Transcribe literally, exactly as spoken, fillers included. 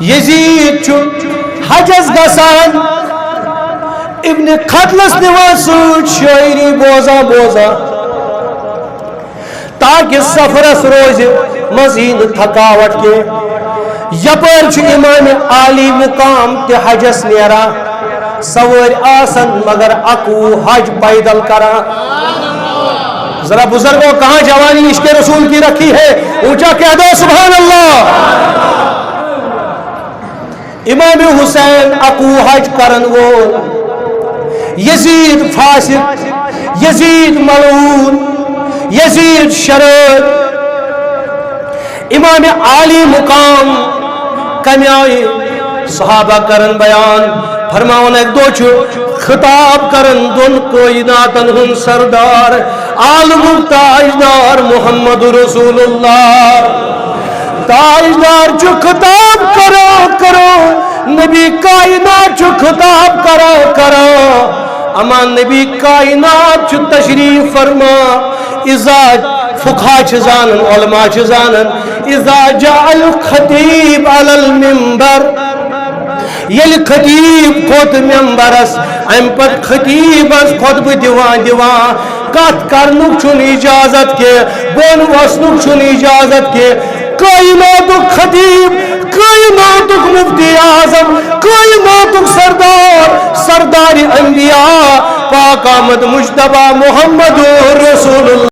یزید چھُ حجس گژھان، ابن خطلس نِوان سۭتۍ، شٲعری بوزان بوزان، تاکہ سفرس روزِ منٛز یی نہٕ تھکاوٹ کینٛہہ۔ یپٲرۍ چھُ امام عالی مقام تہِ حجس نیران، سوٲرۍ آسن مگر اکوُہ حج پیدل کران۔ ذرا بزرگوں، کہاں جوانی عشق رسول کی رکھی ہے؟ اونچا کہہ دو سبحان اللہ۔ امام حسین اکوُہ حج کرن وول، یزید فاسق، یزید ملعون، یزید شرٲبۍ، امام عالی مقام کمہِ آیہِ؟ صحابہ کرن بیان، فرماوان اکہِ دۄہ چھُ خطاب کران دۄن کائناتن ہُنٛد سردار، عالمُک تاجدار محمد رسول اللہ۔ تاجدار چھُ خطاب کران کران، نبی کائنات چھُ خطاب کران کران، اما نبی کائنات چھُ تشریف فرما۔ اذا، فقہا چھِ زانان، علماء چھِ زانان، اذا جاء الخطیب علی المنبر، ییٚلہِ خطیب کھوٚت ممبرس، امہِ پتہٕ خطیبس خطبہٕ دِوان دِوان کتھ کرنُک چھُنہٕ اجازت کینٛہہ، بۄن وسنُک چھُنہٕ اجازت کینٛہہ۔ کائناتُک خطیب، کائناتُک مفتی اعظم، کائناتُک سردار، سردار انبیاء، پاک آمد مجتبیٰ محمد رسول اللہ۔